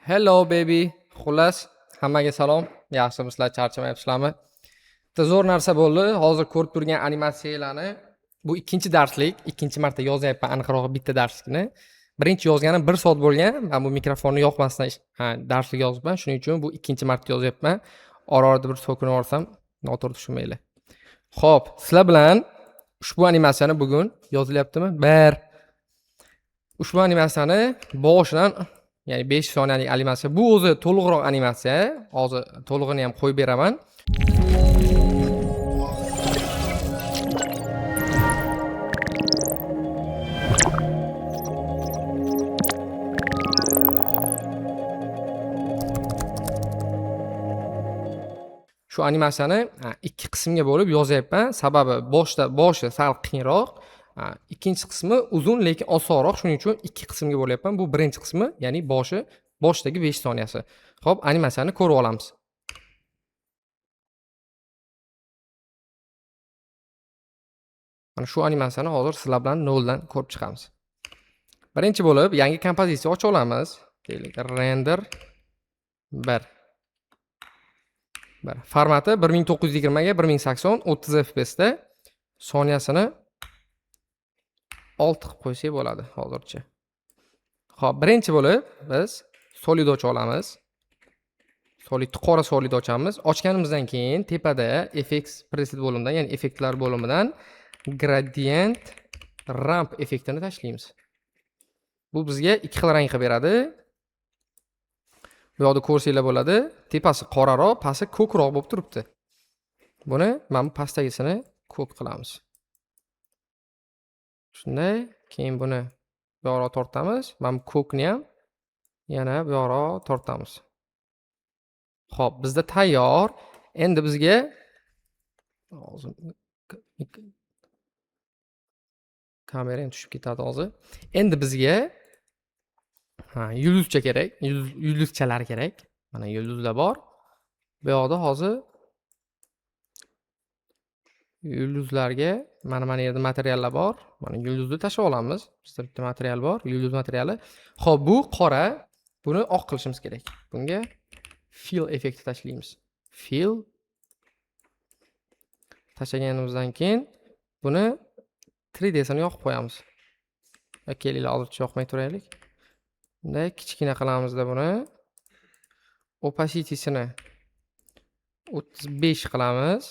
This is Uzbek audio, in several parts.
Hello baby. Xullas, hammaga salom. Yaxshimisizlar, charchamayapsizlarmi? Bitta zo'r narsa bo'ldi. Hozir ko'rib turgan animatsiyalarni bu ikkinchi darslik, ikkinchi marta yozyapman aniqrog'i bitta darslikni. Birinchi yozganim 1 soat bo'lgan. Men bu mikrofonni yoqmasdan darslik yozibman. Shuning uchun bu ikkinchi marta yozyapman. Ora-orada bir so'kinib yuborsam, noto'g'ri tushunmanglar. Xo'p, sizlar bilan ushbu animatsiyani bugun yozilyaptimi? 1. Ushbu animatsiyani boshidan, ya'ni 5 soniyalik animatsiya. Bu o'zi to'liqroq animatsiya. Hozir to'lig'ini ham qo'yib beraman. Shu animatsiyani ikki qismga bo'lib yozyapman. Sababi boshi sal qiyinroq, ikkinchi qismi uzun, lekin osonroq. Shuning uchun ikki qismga bo'lyapman. Bu birinchi qismi, ya'ni boshidagi 5 soniyasi. Xo'p, animatsiyani ko'rib olamiz. Mana shu animatsiyani hozir sizlar bilan noldan ko'rib chiqamiz. Birinchi bo'lib yangi kompozitsiya ochib olamiz. Deylik, render 1. 1. Formati bir ming to'qqiz yuz yigirmaga bir ming sakson, o'ttiz F P S'da. Soniyasini 6 qilib qo'ysak bo'ladi hozircha. Xo'p, birinchi bo'lib biz solid ocha olamiz. Solid, qora solid ochamiz. Ochganimizdan keyin tepada FX preset bo'limidan, ya'ni effektlar bo'limidan gradient ramp effektini tashlaymiz. Bu bizga ikki xil rang qilib beradi. Bu yoqda ko'rsanglar bo'ladi. Tepasi qoraroq, pasti ko'kroq bo'lib turibdi. Buni mana bu pastdagisini ko'k qilamiz. Shunday, keyin buni bu yoqroq tortamiz. Mana bu ko'kni ham yana bu yoqroq tortamiz. Xo'p, bizda tayyor. Endi bizga hozir kamera ham tushib ketadi hozir. Endi bizga yulduzcha kerak, yulduzchalar kerak. Mana yulduzlar bor. Bu yoqda hozir yulduzlarga mana yerda materiallar bor. Mana yulduzni tashlab olamiz. Bizda bitta material bor, yulduz materiali. Xo'p, bu qora, buni oq qilishimiz kerak. Bunga fill effekti tashlaymiz. Fill tashlaganimizdan keyin buni 3D'sini yoqib qo'yamiz. Va kelinglar, hozircha yoqmay turaylik. Bunday kichkina qilamizda buni. Opacity'sini 35 qilamiz.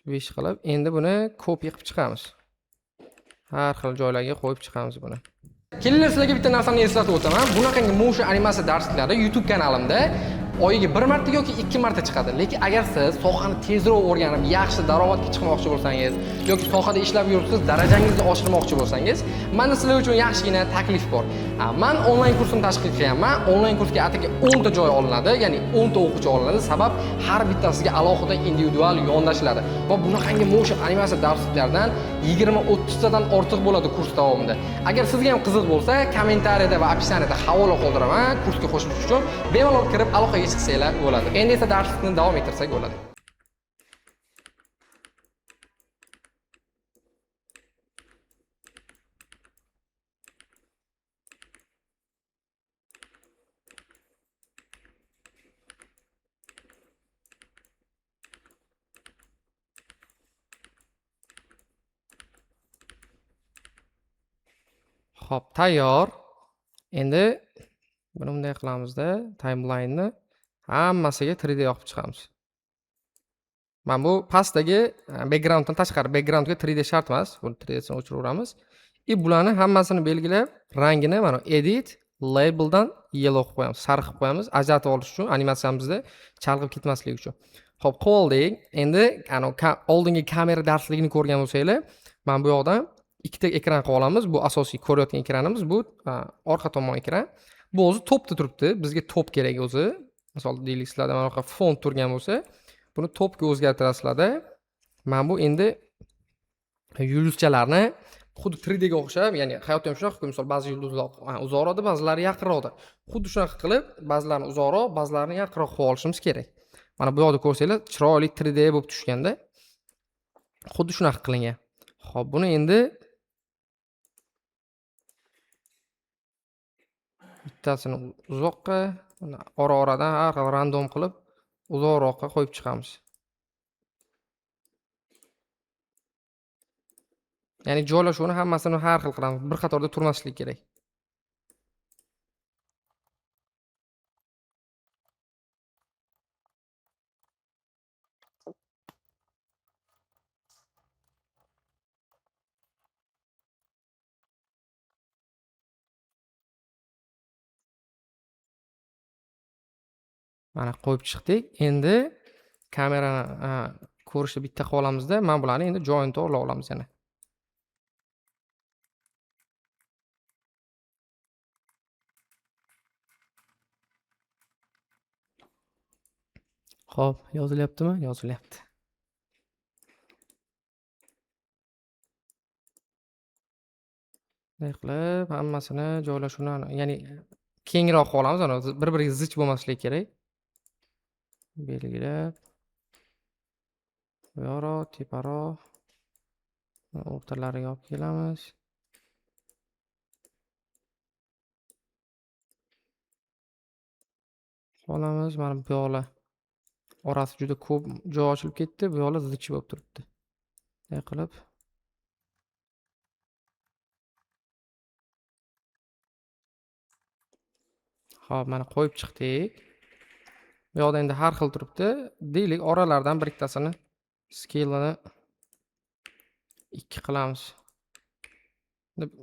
35 qilib, endi buni copy qilib chiqamiz. Har xil joylarga qo'yib chiqamiz buni. Kelinglar, sizlarga bitta narsani eslatib o'taman. Bunaqangi motion animatsiya darsliklari YouTube kanalimda oyiga 1 marta yoki 2 marta chiqadi. Lekin agar siz sohani tezroq o'rganib, yaxshi daromadga chiqmoqchi bo'lsangiz yoki sohada ishlab yuribsiz, darajangizni oshirmoqchi bo'lsangiz, menda sizlar uchun yaxshigina taklif bor. Men onlayn kursimni tashkil qilyapman. Onlayn kursga atigi 10 ta joy olinadi, ya'ni 10 ta o'quvchi olinadi. Sabab har bittasiga alohida individual yondashiladi. Va bunaqangi motion animatsiya darsliklaridan 20-30 tadan ortiq bo'ladi kurs davomida. Agar sizga ham qiziq bo'lsa, kommentariyada va описаниеda havola qoldiraman kursga qo'shilish uchun. Bemalol kirib aloqaga chiqsanglar bo'ladi. Endi esa darslikni davom ettirsak bo'ladi. Xo'p, tayyor. Endi buni bunday qilamizda, timeline'ni hammasiga 3D yoqib chiqamiz. Mana bu pastdagi backgrounddan tashqari, backgroundga 3D shart emas. Buni 3D'sini o'chiraveramiz. I bularni hammasini belgilab, rangini mana edit labeldan yellow qilib qo'yamiz, sariq qilib qo'yamiz, ajratib olish uchun animatsiyamizda chalg'ib ketmasligi uchun. Xo'p, qilib oldik. Endi oldingi kamera darsligini ko'rgan bo'lsanglar, mana bu yoqdan ikkita ekran qilib olamiz. Bu asosiy ko'rayotgan ekranimiz, bu orqa tomon ekran. Bu o'zi topda turibdi. Bizga top kerak o'zi. Misol deylik, sizlarda mana bunaqa fon turgan bo'lsa, buni topga o'zgartirasizlarda. Mana bu endi yulduzchalarni xuddi 3D ga o'xshab, ya'ni hayotda ham shunaqa, misol ba'zi yulduzlar uzoqroqda, ba'zilari yaqinroqda. Xuddi shunaqa qilib, ba'zilarini uzoqroq, ba'zilarini yaqinroq qilib olishimiz kerak. Mana bu yoqda ko'rsanglar, chiroyli 3D bo'lib tushganda xuddi shunaqa qilingan. Xo'p, buni endi Bittasini uzoqqa, ora-oradan har xil random qilib uzoqroqqa qo'yib chiqamiz. Ya'ni joylashuvini hammasini har xil qilamiz. Bir qatorda turmasligi kerak. Mana qo'yib chiqdik. Endi kamerani ko'rishni bitta qilib olamizda, mana bularni endi joyini to'g'rilab olamiz yana. Xo'p, yozilyaptimi? Yozilyapti. Bunday qilib hammasini joylashuvini, ya'ni kengroq qilib olamiz, ana bir-biriga zich bo'lmasligi kerak. Belgilab bu yoqroq, teparoq, o'rtalariga olib kelamiz. Olamiz, mana bu yoqlar orasi juda ko'p joy ochilib ketdi, bu yoqlar zich bo'lib turibdi. Bunday qilib Xo'p, mana qo'yib chiqdik. Bu yoqda endi har xil turibdi. Deylik, oralardan bir ikkitasini scale'ini 2 qilamiz.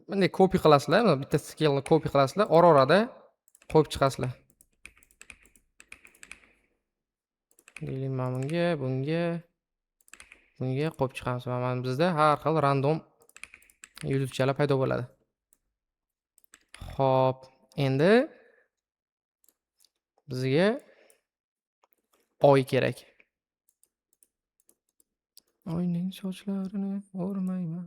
Bunday copy qilasizlar, mana bitta scale'ni copy qilasizlar, ora-orada qo'yib chiqasizlar. Deylik, mana bunga, bunga, bunga qo'yib chiqamiz. Mana bizda har xil random yulduzchalar paydo bo'ladi. Xo'p, endi bizga oy kerak. Oyning sochlarini o'rmayman.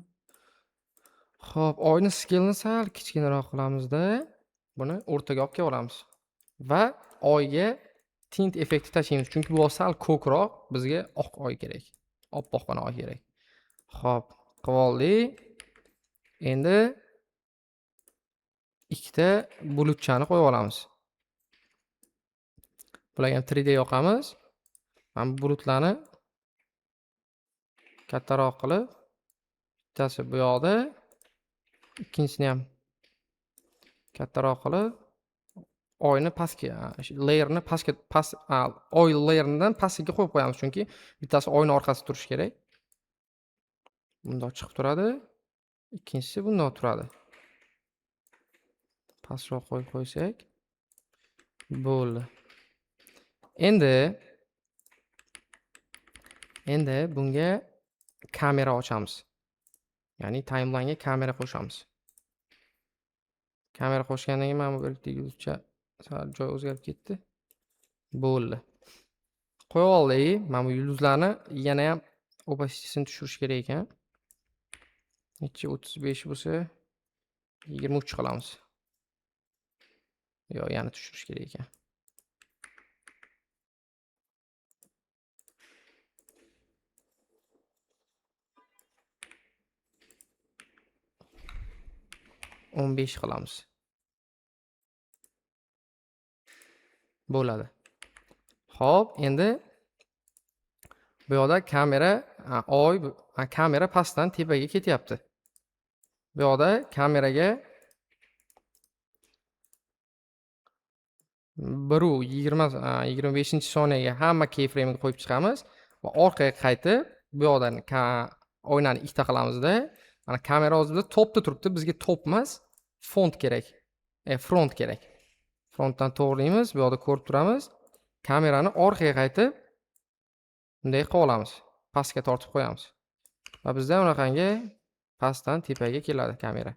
Xo'p, oyni scale'ni sal kichkinaroq qilamizda, buni o'rtaga olib kelib olamiz va oyga tint effekti tashlaymiz, chunki bu sal ko'kroq, bizga oq oy kerak. Oppoqqina oy kerak. Xo'p, qilib oldik. Endi ikkita bulutchani qo'yib olamiz. Bularga ham 3D yoqamiz. Mana bu bulutlarni kattaroq qilib, bittasi bu yoqda, ikkinchisini ham kattaroq qilib, oyni pastga, layerni pastga, past, oy layeridan pastga qo'yib qo'yamiz, chunki bittasi oyni orqasida turishi kerak. Bundoq chiqib turadi, ikkinchisi bundoq turadi. Pastroq qo'yib qo'ysak bo'ldi. Endi bunga kamera ochamiz. Ya'ni timeline'ga kamera qo'shamiz. Kamera qo'shgandan keyin mana bu yerda yuzcha sal joy o'zgarib ketdi. Bo'ldi. Qo'yib oldik. Mana bu yulduzlarni yana ham opacitysini tushirish kerak ekan. Necha 35 bo'lsa 23 qilamiz. Yo'q, yana tushirish kerak ekan. 15 qilamiz. Bo'ladi. Xo'p, endi bu yoqda kamera, oy, kamera pastdan tepaga ketyapti. Bu yoqda kameraga bir u yigirma, yigirma beshinchi soniyaga hamma keyframe'ni qo'yib chiqamiz va orqaga qaytib bu yoqdan oynani ikkita qilamizda. Mana kamera hozir bizda topda turibdi, bizga top emas, font kerak. Front kerak. Frontdan to'g'rilaymiz, bu yoqda ko'rib turamiz. Kamerani orqaga qaytib bunday qilib olamiz. Pastga tortib qo'yamiz. Va bizda bunaqangi pastdan tepaga keladi kamera.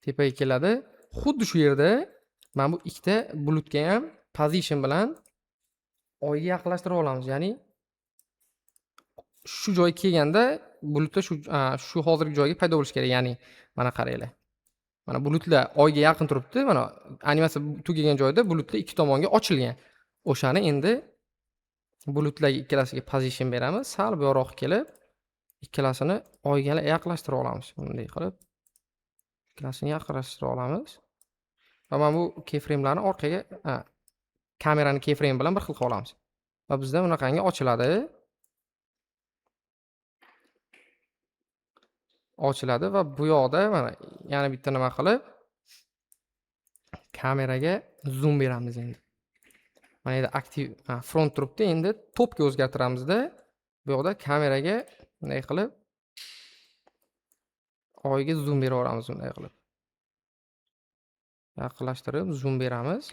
Tepaga keladi. Xuddi shu yerda mana bu ikkita bulutga ham position bilan oyga yaqinlashtirib olamiz. Ya'ni shu joyga kelganda bulutlar shu hozirgi joyga paydo bo'lishi kerak. Ya'ni mana qaranglar. Mana bulutlar oyga yaqin turibdi. Mana animatsiya tugagan joyda bulutlar ikki tomonga ochilgan. O'shani endi bulutlarga ikkalasiga position beramiz. Sal bu yoqqa kelib ikkalasini oyga yaqinlashtirib olamiz. Bunday qilib. Ikkalasini yaqinlashtira olamiz. Va mana bu keyframelarni orqaga, kamerani keyframe bilan bir xil qilib olamiz. Va bizda bunaqangi ochiladi. Ochiladi va bu yoqda mana yana bitta nima qilib kameraga zoom beramiz endi. Mana endi aktiv front turibdi, endi topga o'zgartiramizda. Bu yoqda kameraga bunday qilib oyga zoom beraveramiz bunday qilib. Yaqinlashtirib zoom beramiz.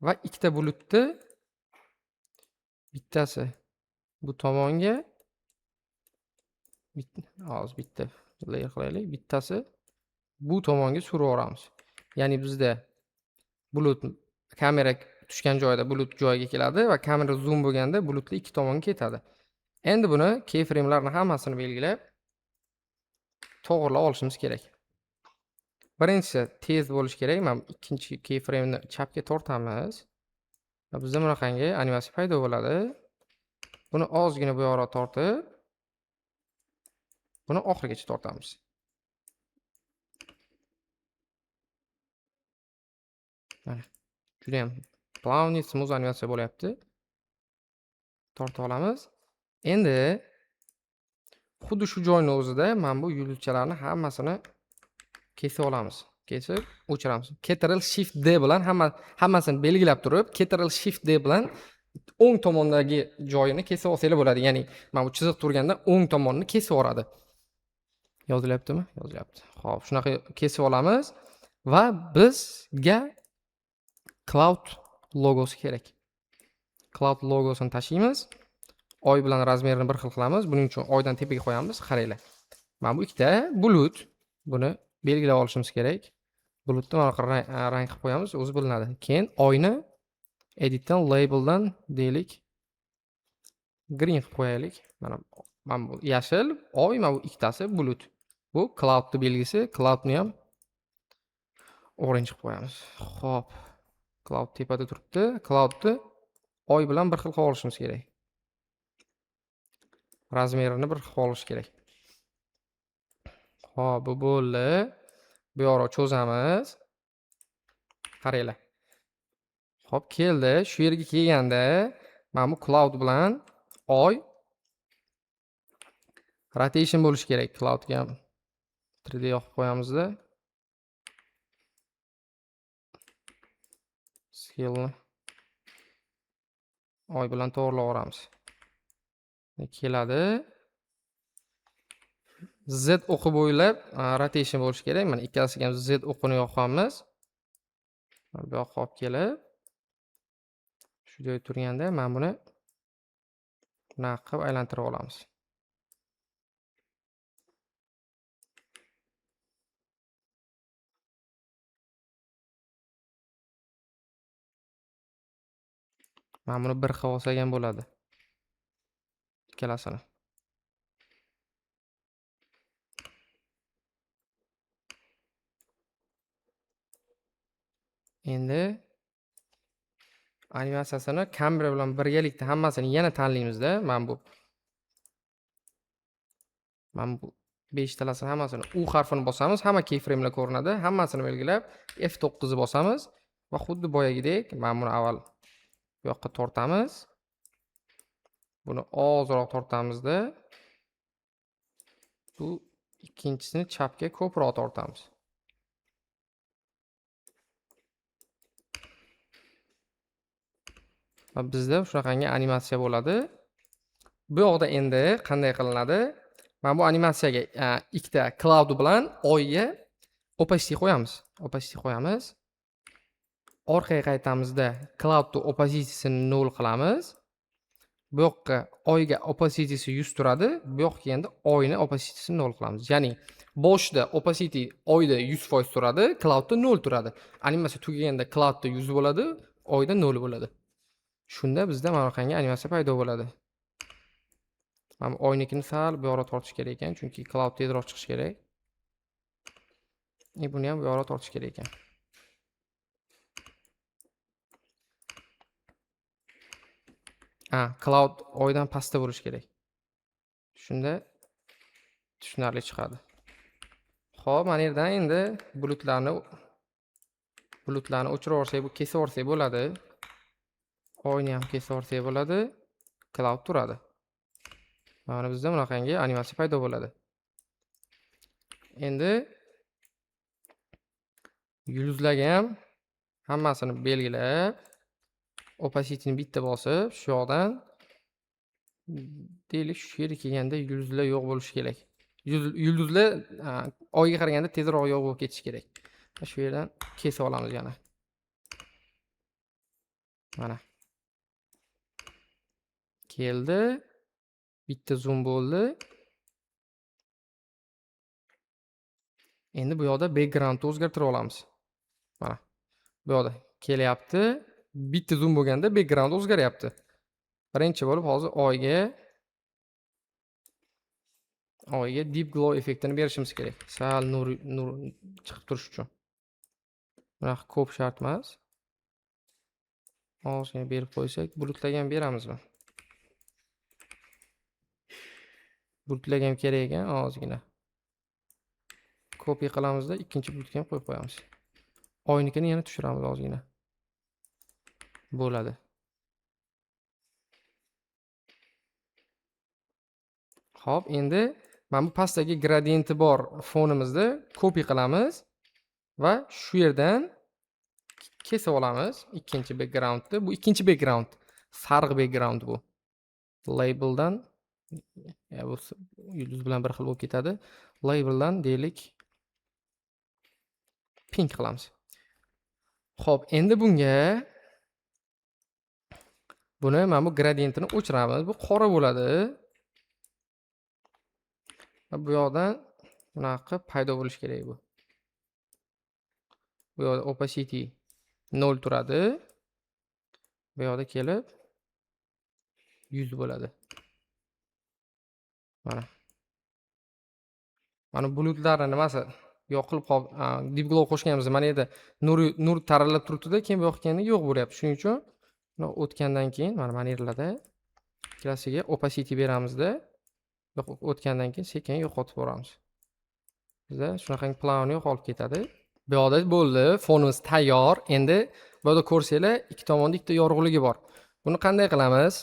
Va ikkita bulutni bittasi bu tomonga, hozir bitta layer qilaylik, bittasi bu tomonga suraveramiz. Ya'ni bizda bulut kamera tushgan joyda bulut joyiga keladi va kamera zoom bo'lganda bulutli ikki tomonga ketadi. Endi buni keyframelarni hammasini belgilab to'g'rilab olishimiz kerak. Birinchisi tez bo'lish kerak. Mana ikkinchi keyframeni chapga tortamiz. Va bizda bunaqangi animatsiya paydo bo'ladi. Buni ozgina bu yoqqa tortib, buni oxirigacha tortamiz. Mana juda ham плавный, smooth animatsiya bo'lyapti. Tortib olamiz. Endi xuddi shu joyning o'zida mana bu yulduzchalarni hammasini kesib olamiz. Kesib o'chiramiz. Ctrl Shift D bilan hammasini belgilab turib, Ctrl Shift D bilan o'ng tomondagi joyini kesib olsanglar bo'ladi. Ya'ni mana bu chiziq turganda o'ng tomonni kesib yuboradi. Yozilyaptimi? Yozilyapti. Xo'p, shunaqa kesib olamiz va bizga cloud logosi kerak. Cloud logosini tashiymiz. Oy bilan razmerini bir xil qilamiz. Buning uchun oydan tepaga qo'yamiz. Qaranglar. Mana bu ikkita bulut. Buni belgilab olishimiz kerak. Bulutni mana bunaqa rang qilib qo'yamiz, o'zi bilinadi. Keyin oyni editdan, labeldan deylik green qilib qo'yaylik. Mana bu yashil, oy, mana bu ikkitasi bulut. Bu cloudning belgisi. Cloudni ham orange qilib qo'yamiz. Xo'p. Cloud tepada turibdi. Cloudni oy bilan bir xil qilib olishimiz kerak. Razmerini bir xil qilib olish kerak. Xo'p, bu bo'ldi. Bu yoqqa cho'zamiz. Qaranglar. Xo'p, keldi. Shu yerga kelganda mana bu cloud bilan oy rotation bo'lishi kerak. Cloudga ham 3D yoqib qo'yamizda. Scale'ni oy bilan to'g'rilab olamiz. Keladi. Z o'qi bo'ylab rotation bo'lishi kerak. Mana ikkalasiga ham Z o'qini yoqamiz. Bu yoqqa olib kelib shu joyda turganda mana buni bunaqa qilib aylantirib olamiz. Mana buni bir xil olsak ham bo'ladi. Ikkalasini. Endi animatsiyasini kamera bilan birgalikda hammasini yana tanlaymizda. Mana bu 5 talasini hammasini U harfini bosamiz, hamma keyframelar ko'rinadi. Hammasini belgilab F9 ni bosamiz va xuddi boyagidek mana buni avval bu yoqqa tortamiz. Buni ozroq tortamizda. Bu ikkinchisini chapga ko'proq tortamiz. Va bizda shunaqangi animatsiya bo'ladi. Bu yoqda endi qanday qilinadi? Mana bu animatsiyaga ikkita cloud bilan oyga opacity qo'yamiz. Opacity qo'yamiz. Orqaga qaytamizda cloud opacity'sini 0 qilamiz. Bu yoqqa oyga opacity'si 100 turadi. Bu yoqqa kelganda oyni opacity'sini 0 qilamiz. Ya'ni boshida opacity oyda 100% turadi, cloudda 0 turadi. Animatsiya tugaganda cloudda 100 bo'ladi, oyda 0 bo'ladi. Shunda bizda mana bunaqangi animatsiya paydo bo'ladi. Mana bu oynikini sal bu yoqqa tortish kerak ekan, chunki cloud tezroq chiqishi kerak. Buni ham bu yoqqa tortish kerak ekan. Cloud oydan pastda bo'lishi kerak. Shunda tushunarli chiqadi. Xo'p, mana yerdan endi bulutlarni o'chirib yuborsak, bu kesib yuborsak bo'ladi. Oyni ham kesib yuborsak bo'ladi. Cloud turadi. Mana bizda bunaqangi animatsiya paydo bo'ladi. Endi yulduzlarga ham hammasini belgilab, opacityni bitta bosib, shu yoqdan deylik, shu yerga kelganda yulduzlar yo'q bo'lishi kerak. Yulduzlar oyga qaraganda tezroq yo'q bo'lib ketishi kerak. Shu yerdan kesib olamiz yana. Mana. Keldi. Bitta zoom bo'ldi. Endi bu yoqda backgroundni o'zgartirib olamiz. Mana. Bu yoqda kelyapti. Bitta zoom bo'lganda background o'zgaryapti. Birinchi bo'lib hozir oyga deep glow effektini berishimiz kerak. Sal nur chiqib turish uchun. Bunaqa ko'p shart emas. Ozgina berib qo'ysak, bulutlarga ham beramizmi? Bulutlarga ham kerak ekan ozgina. Kopiya qilamizda, ikkinchi bulutga ham qo'yib qo'yamiz. Oynikini yana tushiramiz ozgina. Bo'ladi. Xo'p, endi mana bu pastdagi gradienti bor fonimizni kopiya qilamiz va shu yerdan kesib olamiz ikkinchi backgroundni. Bu ikkinchi background, sariq background bu. Labeldan, ya bu yulduz bilan bir xil bo'lib ketadi. Labeldan deylik pink qilamiz. Xo'p, endi buni mana bu gradientini o'chiramiz. Bu qora bo'ladi. Va bu yoqdan bunaqa qilib paydo bo'lishi kerak bu. Bu yoqda opacity 0 turadi. Bu yoqda kelib 100 bo'ladi. Mana. Mana bulutlarni nimasi yoqilib qolib, deep glow qo'shganmiz. Mana yerda nur taralib turibdi-da, keyin bu yoqqa kelganda yo'q bo'lyapti. Shuning uchun buni o'tgandan keyin mana yerlarda ikkalasiga opacity beramizda, o'tgandan keyin sekin yo'qotib boramiz. Bizda shunaqangi plan yo'qolib ketadi. Bu yoqda bo'ldi, fonimiz tayyor. Endi bu yoqda ko'rsanglar, ikki tomonda ikkita yorug'ligi bor. Buni qanday qilamiz?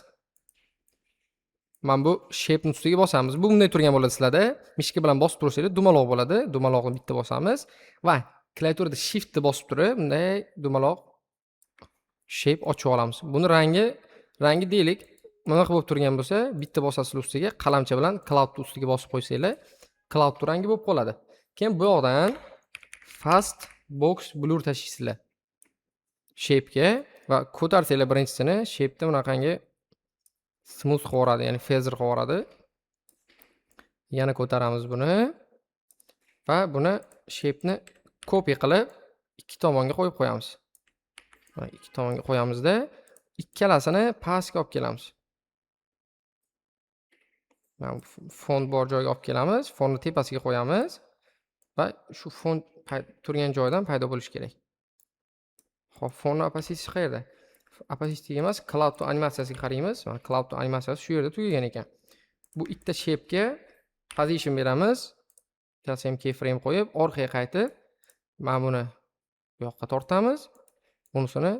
Mana bu shape ustiga bosamiz. Bu bunday turgan bo'ladi sizlarda. Mishka bilan bosib tursanglar dumaloq bo'ladi. Dumaloqni bitta bosamiz va klaviaturada shift ni bosib turib, bunday dumaloq shape ochib olamiz. Buni rangi deylik, bunaqa bo'lib turgan bo'lsa, bitta bosasizlar ustiga qalamcha bilan cloud ustiga bosib qo'ysanglar, cloud rangi bo'lib qoladi. Keyin bu yoqdan fast box blur tashlaysizlar shape'ga va ko'tarsanglar birinchisini shape'da bunaqangi smooth qilib yuboradi, ya'ni feather qilib yuboradi. Yana ko'taramiz buni va buni shape'ni copy qilib ikki tomonga qo'yib qo'yamiz. Mana ikki tomonga qo'yamizda, ikkalasini pastga olib kelamiz. Mana bu fond bor joyga olib kelamiz, fondni tepasiga qo'yamiz va shu fond turgan joydan paydo bo'lishi kerak. Xo'p, fondni opacity qayerda? Opacity emas, cloud to animatsiyasiga qaraymiz. Mana cloud to animatsiyasi shu yerda tugagan ekan. Bu ikkita shape'ga position beramiz. Bittasi ham keyframe qo'yib, orqaga qaytib, mana buni bu yoqqa tortamiz. Bunisini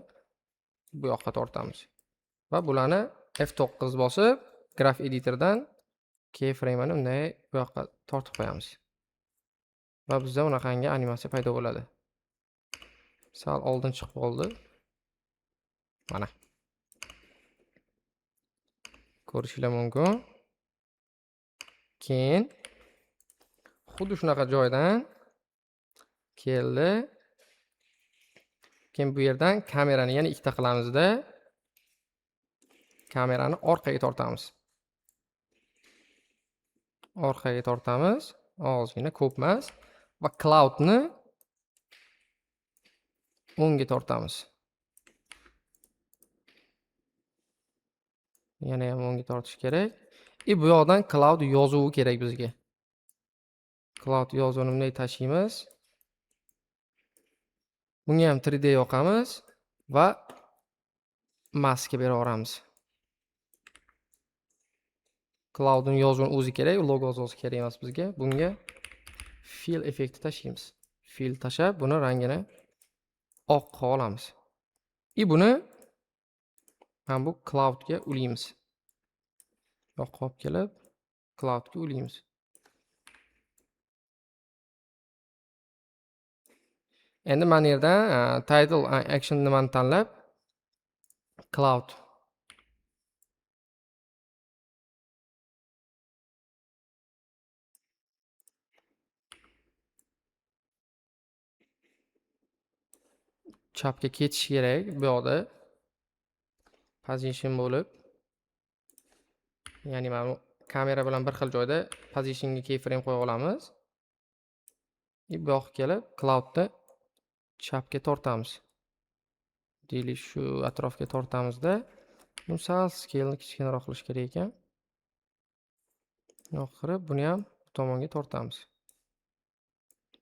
bu yoqqa tortamiz. Va bularni F9 bosib, graph editordan keyframe'ini bunday bu yoqqa tortib qo'yamiz. Va bizda bunaqangi animatsiya paydo bo'ladi. Sal oldin chiqib qoldi. Mana. Ko'rishinglar mumkin. Keyin xuddi shunaqa joydan keldi. Keyin bu yerdan kamerani yana ikkita qilamizda, kamerani orqaga tortamiz. Orqaga tortamiz. Ozgina, ko'p emas. Va cloudni o'ngga tortamiz. Yana ham o'ngga tortish kerak. Bu yoqdan cloud yozuvi kerak bizga. Cloud yozuvini bunday tashlaymiz. Bunga ham 3D yoqamiz va maska bera olamiz. Cloudning yozuvini o'zi kerak, logosi o'zi kerak emas bizga. Bunga Fill effekti tashlaymiz. Fill tashlab, buni rangini oq qilib olamiz. И buni mana bu cloudga ulaymiz. Yoqqa olib kelib cloudga ulaymiz. Endi mana yerdan title action nimani tanlab cloud chapga ketish kerak bu yoqda position bo'lib, ya'ni mana bu kamera bilan bir xil joyda positionga keyframe qo'ya olamiz. И bu yoqqa kelib cloudni chapga tortamiz. Deylik shu atrofga tortamizda, buni sal scale'ni kichkinaroq qilish kerak ekan. Yoqqa kirib, buni ham bu tomonga tortamiz.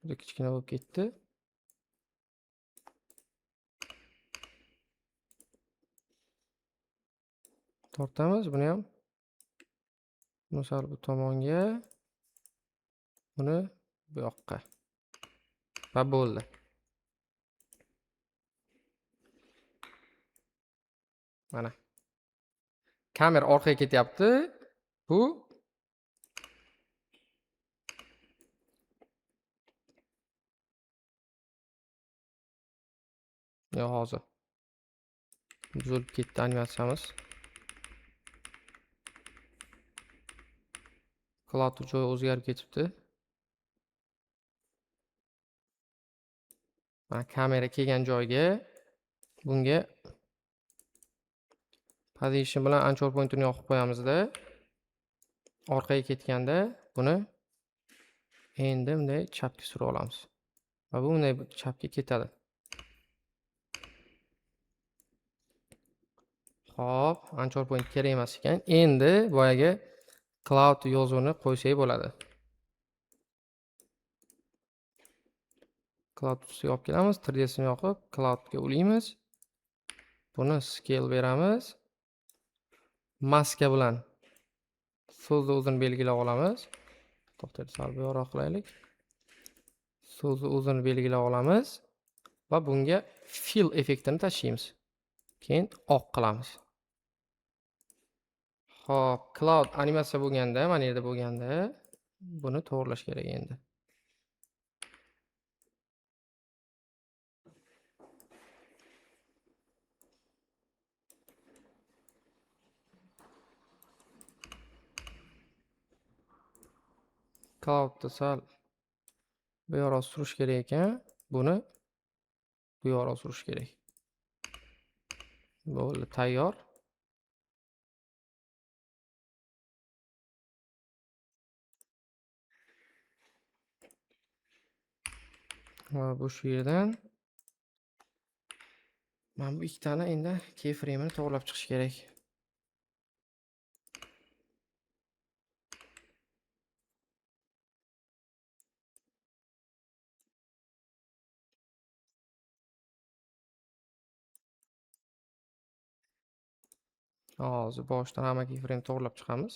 Bu kichkina bo'lib ketdi. Tortamiz, buni ham sal bu tomonga, buni bu yoqqa. Va bo'ldi. Mana. Kamera orqaga ketyapti. Bu yo'q, hozir buzilib ketdi animatsiyamiz. Cloud joyi o'zgarib ketibdi. Mana kamera kelgan joyga bunga position bilan anchor pointini yoqib qo'yamizda. Orqaga ketganda buni endi bunday chapga surib olamiz. Va bu bunday chapga ketadi. Xo'p, anchor point kerak emas ekan. Endi boyagi cloud yozuvini qo'ysak bo'ladi. Cloud ustiga olib kelamiz, 3D'sini yoqib, cloudga ulaymiz. Buni scale beramiz. Maska bilan so'zni o'zini belgilab olamiz. To'xtab, sal bu yoqroq qilaylik. So'zni o'zini belgilab olamiz va bunga fill effektini tashlaymiz. Keyin oq qilamiz. Xo'p, cloud animatsiya bo'lganda, mana yerda bo'lganda buni to'g'rilash kerak endi. Cloudda sal bu yoqqa surish kerak ekan, buni bu yoqqa surish kerak. Bo'ldi, tayyor. Va bu shu yerdan mana bu ikkitani endi keyframe'ini to'g'rilab chiqish kerak. Hozir boshdan hamma keyframe to'g'rilab chiqamiz.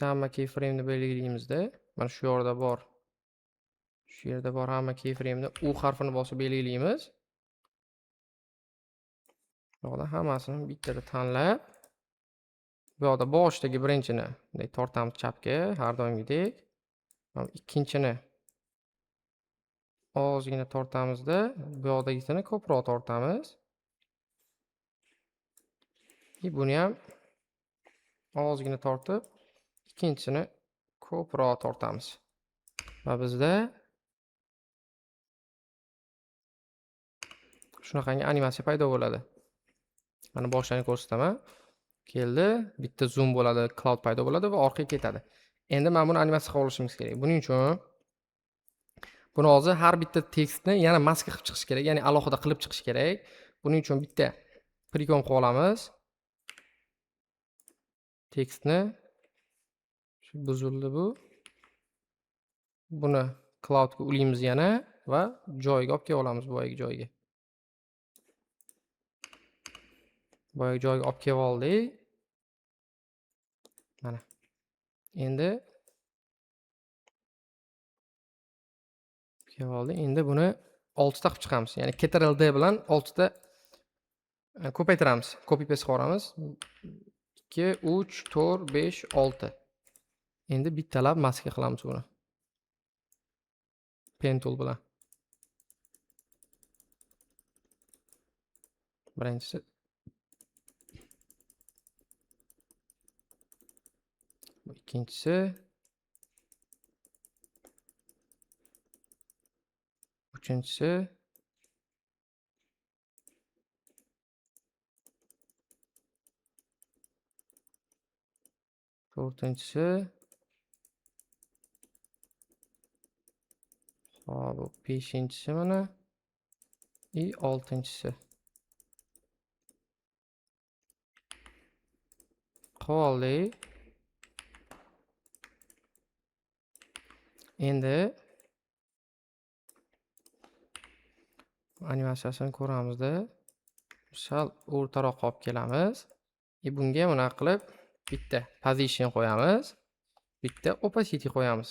Hamma keyframe'ni belgilaymizda, mana shu yerda bor. Shu yerda bor hamma keyframe'ni U harfini bosib belgilaymiz. Bu yoqda hammasini bittada tanlab, bu yoqda boshdagi birinchini bunday tortamiz chapga, har doimgidek. Mana ikkinchini ozgina tortamizda, bu yoqdagisini ko'proq tortamiz. Buni ham ozgina tortib, ikkinchisini ko'proq tortamiz. Va bizda shunaqangi animatsiya paydo bo'ladi. Mana boshini ko'rsataman. Keldi, bitta zoom bo'ladi, cloud paydo bo'ladi va orqaga ketadi. Endi mana buni animatsiya qilib olishimiz kerak. Buning uchun buni hozir har bitta tekstni yana maska qilib chiqish kerak, ya'ni alohida qilib chiqish kerak. Buning uchun bitta prikon qilib olamiz. Tekstni shu buzildi bu. Buni cloudga ulaymiz yana va joyiga olib kelib olamiz, boyagi joyiga. Boyagi joyiga olib kelib oldik. Mana. Endi Kelib oldi. Endi buni 6 ta qilib chiqamiz. Ya'ni Ctrl D bilan 6 ta ko'paytiramiz. Copy paste qilamiz. 2 3 4 5 6. Endi bittalab maska qilamiz buni. Pen tool bilan. Birinchisi ikkinchisi uchinchisi to'rtinchisi. Xo'p, bu beshinchisi mana i oltinchisi. Qoldi. Endi animatsiyasini ko'ramizda. Sal o'rtaroq olib kelamiz. Bunga bunaqa qilib bitta position qo'yamiz, bitta opacity qo'yamiz.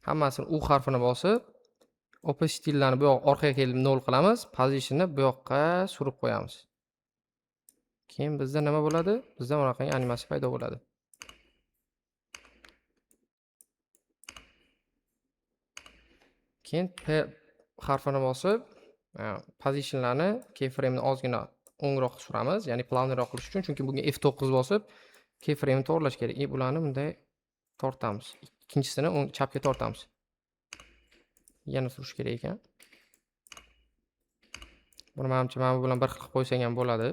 Hammasini U harfini bosib, opacitylarni bu yoq orqaga kelib 0 qilamiz, positionni bu yoqqa surib qo'yamiz. Keyin bizda nima bo'ladi? Bizda bunaqangi animatsiya paydo bo'ladi. Keyin P harfini bosib, positionlarni keyframe'ni ozgina o'ngroq suramiz, ya'ni planliroq qilish uchun, chunki bunga F9 bosib keyframe'ni to'g'rilash kerak. Bularni bunday tortamiz. Ikkinchisini o'ng chapga tortamiz. Yana surish kerak ekan. Buni menimcha mana bu bilan bir xil qilib qo'ysak ham bo'ladi.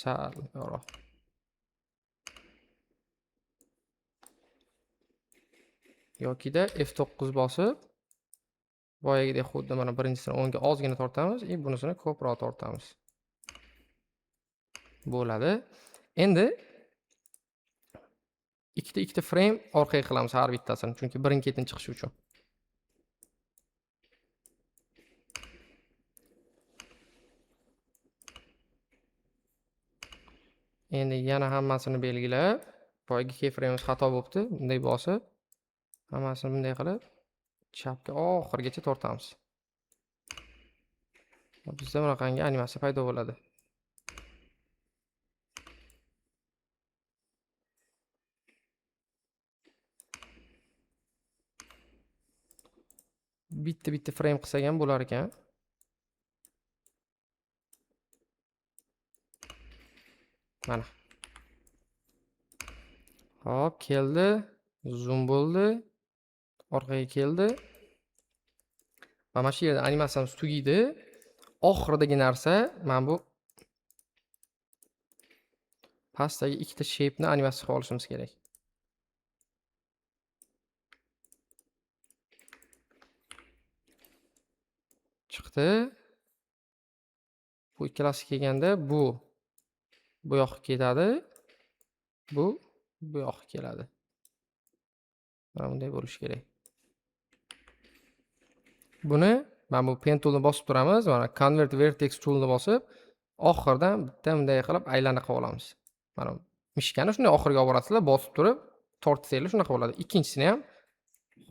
Sal yo'q. Yokida F9 bosib boyagidek xuddi mana birinchisini o'ngga ozgina tortamiz, bunisini ko'proq tortamiz. Bo'ladi. Endi ikkita frame orqaga qilamiz har bittasini, chunki birin-ketin chiqishi uchun. Endi yana hammasini belgilab, boyagi keyframe'imiz xato bo'libdi, bunday bosib, hammasini bunday qilib chapga oxirigacha tortamiz. Bizda bunaqangi animatsiya paydo bo'ladi. Bitta-bitta frame qilsak ham bo'lar ekan. Mana. Hop, keldi. Zoom bo'ldi. Orqaga keldi. Va mana shu yerda animatsiyamiz tugaydi. Oxiridagi narsa mana bu pastdagi ikkita shape'ni animatsiya qilib olishimiz kerak. Chiqdi. Bu ikkalasi kelganda bu yoqqa ketadi. Bu yoqqa keladi. Mana bunday bo'lishi kerak. Buni mana bu pen toolni bosib turamiz, mana convert vertex toolni bosib, oxiridan bitta bunday qilib aylana qilib olamiz. Mana mishkani shunday oxiriga olib borasizlar, bosib turib tortsanglar shunaqa bo'ladi. Ikkinchisini ham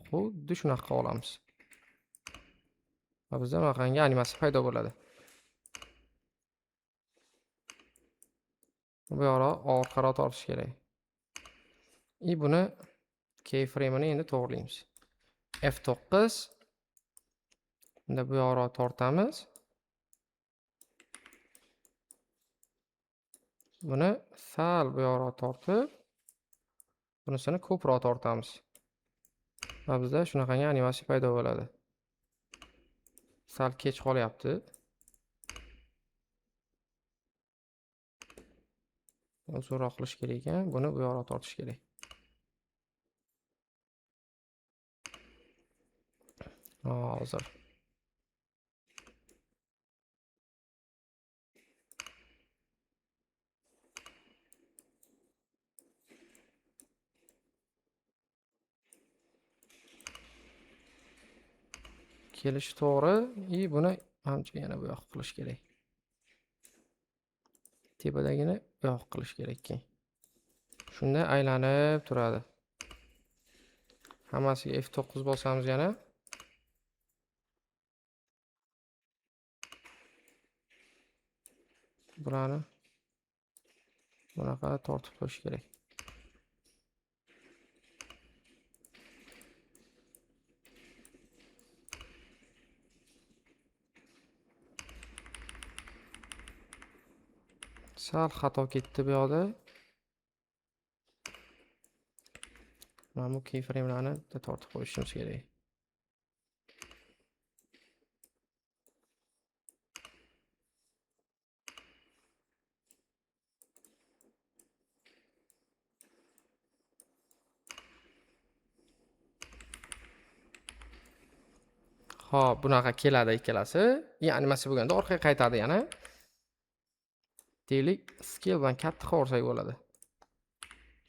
xuddi shunaqa qilib olamiz. Va bizda bunaqangi animatsiya paydo bo'ladi. Bu yoqroq orqaroq tortish kerak. Buni keyframe'ini endi to'g'rilaymiz. F9 bunda bu yoqroq tortamiz. Buni sal bu yoqroq tortib, bunisini ko'proq tortamiz. Va bizda shunaqangi animatsiya paydo bo'ladi. Sal kech qolyapti. Uzunroq qilish kerak ekan, buni bu yoqroq tortish kerak. Hozir. Kelishi to'g'ri, buni ancha yana bu yoqqa qilish kerak. Tepadagini bu yoqqa qilish kerak keyin. Shunda aylanib turadi. Hammasiga F9 bosamiz yana. Bularni bunaqa tortib qo'yish kerak. Sal xato ketdi bu yoqda. Mana bu keyframe'larni bitta tortib qo'yishimiz kerak. Xo'p, bunaqa keladi ikkalasi. Animatsiya bo'lganda orqaga qaytadi yana. Deylik, scale bilan katta qilib olsak bo'ladi.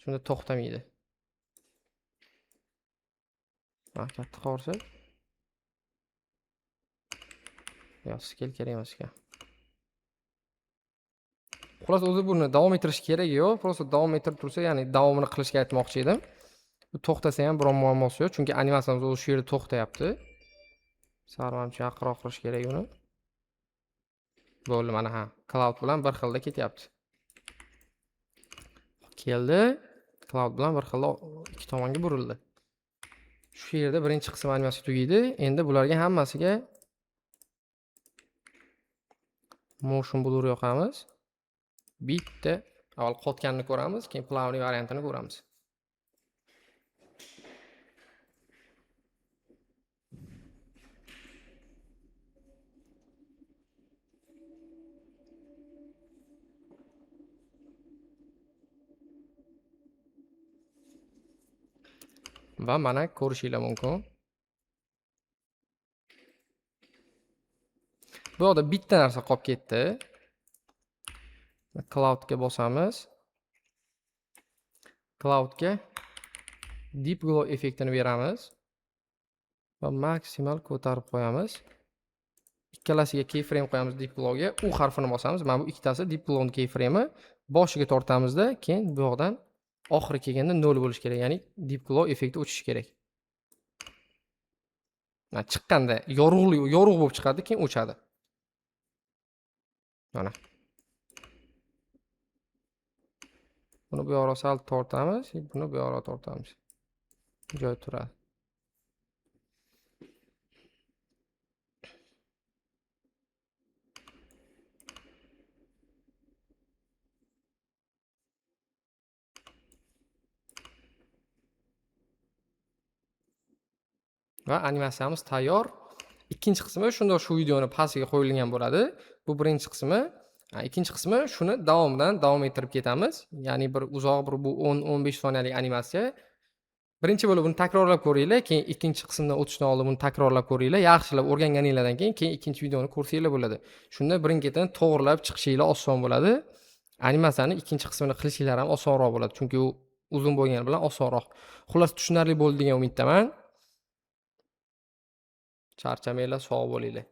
Shunda to'xtamaydi. Ha, katta qilib olsak. Yo'q, scale kerak emas ekan. Xullas, o'zi buni davom ettirish keragi yo'q. Prosta davom ettirib tursa, ya'ni davomini qilishga aytmoqchi edim. Bu to'xtasa ham biron muammosi yo'q, chunki animatsiyamiz o'zi shu yerda to'xtayapti. Sal manimcha yaqinroq qilish kerak uni. Bo'ldi, mana ha, cloud bilan bir xilda ketyapti. Keldi, cloud bilan bir xilda ikki tomonga burildi. Shu yerda birinchi qism animatsiya tugaydi. Endi bularga hammasiga motion blur yoqamiz. Bitta avval qotganini ko'ramiz, keyin plavniy variantini ko'ramiz. Va mana ko'rishinglar mumkin. Bu yoqda bitta narsa qolib ketdi. Cloudga bosamiz. Cloudga deep glow effektini beramiz va maksimal ko'tarib qo'yamiz. Ikkalasiga keyframe qo'yamiz deep glowga. U harfini bosamiz. Mana bu ikkitasi deep glowning keyframe'i. Boshiga tortamizda, keyin bu yoqdan oxiri kelganda 0 bo'lishi kerak, ya'ni deep glow effekti o'chishi kerak. Mana chiqqanda yorug'lik, yorug' bo'lib chiqadi, keyin o'chadi. Mana. Buni bu yoqqa sal tortamiz, buni bu yoqqa tortamiz. Joy turadi. Va animatsiyamiz tayyor. Ikkinchi qismi shunda shu videoni pastiga qo'yilgan bo'ladi. Bu birinchi qismi. Ikkinchi qismi shuni davomidan davom ettirib ketamiz. Ya'ni bir uzoq bir bu 10-15 soniyalik animatsiya. Birinchi bo'lib buni takrorlab ko'ringlar, keyin ikkinchi qismdan o'tishdan oldin buni takrorlab ko'ringlar. Yaxshilab o'rganganinglardan keyin ikkinchi videoni ko'rsanglar bo'ladi. Shunda birin-ketin to'g'rilab chiqishinglar oson bo'ladi. Animatsiyani ikkinchi qismini qilishinglar ham osonroq bo'ladi, chunki u uzun bo'lgani bilan osonroq. Xullas, tushunarli bo'ldi degan umiddaman. Charchamanglar, sog' bo'linglar.